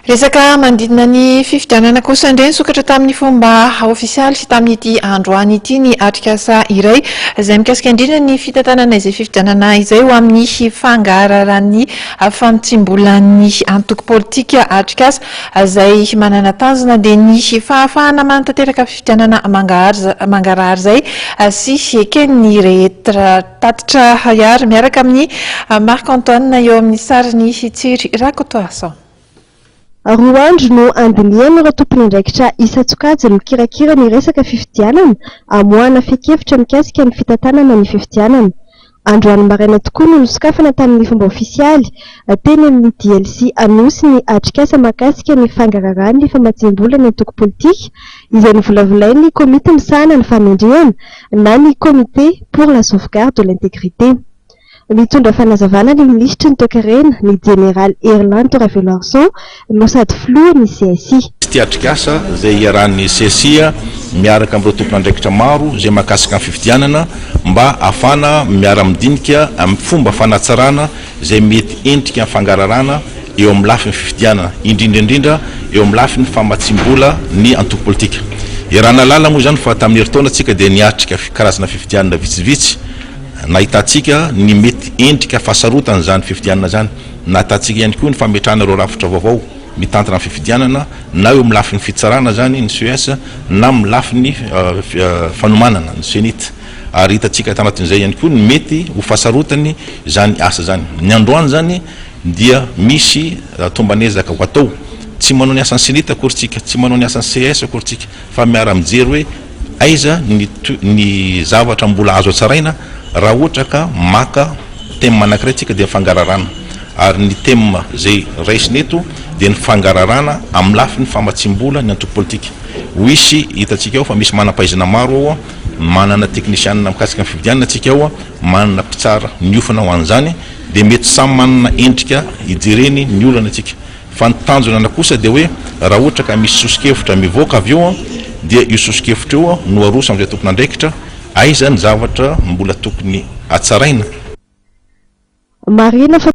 Resaka manodidina ny fifidianana kosa indray, nisokatra tamin'ny fomba ofisialy sy tamin'ity androany ity ny atrikasa iray izay mikasika indrindra ny fitantanana izay fifidianana izay ho amin'ny fangararan'ny famitsim-bolan'ny antoko politika. Atrikasa izay manana tanjona dia ny fahafahana manatanteraka fifidianana mangarahara izay sy eken'ny rehetra. Tatitra hiary miaraka amin'ny Marc Antoine eo amin'ny sarin'i Tsiry Rakotoarison. 2 andro no andinihan'ireo tompon'andraikitra isan-tsokajiny mikirakira ny resaka fifidianana amoahana fehin-kevitra mikasika ny fitantanana ny fifidianana. Androany maraina tokoa no nosokafana tamin'ny fomba ofisialy teny amin'ny DLC Anosy ny atrikasa mahakasika ny fangaraharahan'ny famatsiam-bola ny antoko politika izay novolavolain'ny komity misahana ny fahamendrehana na ny Comité pour la sauvegarde de l'intégrité. Nitondra fanazavana ny minisitry ny Toekarena, ny jeneraly Herilanto Raveloarison, no sady filohan'ny CSI. Ity atrikasa izay iarahan'ny CSI miaraka amin'ireo tompon'andraikitra maro izay mahakasika ny fifidianana mba hahafahana miara-midinika amin'ny fomba fanatsarana izay mety endrika ny fangararana eo amin'ny lafiny fifidianana, indrindra indrindra eo amin'ny lafiny famatsiam-bola ny antoko politika. Iaraha-nahalala moa izany fa tamin'ny herintaona isika dia niatrika karazana fifidianana vitsivitsy. Nahitantsika ny mety endrika fahasarotan'izany fifidianana izany. Nahitantsika ihany koa ny fametrahana ireo rafitra vaovao mitantana ny fifidianana, na eo amin'ny lafiny fitsarana izany, ny ces, na amin'ny lafiny fanomanana, ny cenit. Ary hitantsika tanatin'izay ihany koa ny mety ho fahasarotany izany asa izany. Ny androany izany dia misy tomban'ezaka ho atao. Tsy manao ny asan'ny cenit akory tsika, tsy manao ny asan'ny ces akory tsika, fa miara-mijery hoe aiza ny ny zavatra mbola azo hatsaraina raha ohatra ka maka thème anankiray tsika dia ny fangararana ary ny thème izay raisina eto dia ny fangararana amin'ny lafiny famatsiam-bola ny antoko politika. Ho hisy hitantsika ao fa misy manam-pahaizana maro ao, manana teknisianina mikasika ny fifidianana tsika ao, manana mpitsara niofana ho an'izany dia mety samy manana endrika hijereny ny olana tsika. Fa ny tanjona kosa dia hoe raha ohatra ka misy soso-kevitra mivoaka avy eo dia io soso-kevitra io no aroso amin'izay tompon'andraikitra, aiza ny zavatra mbola tokony hatsaraina. Marihina fa.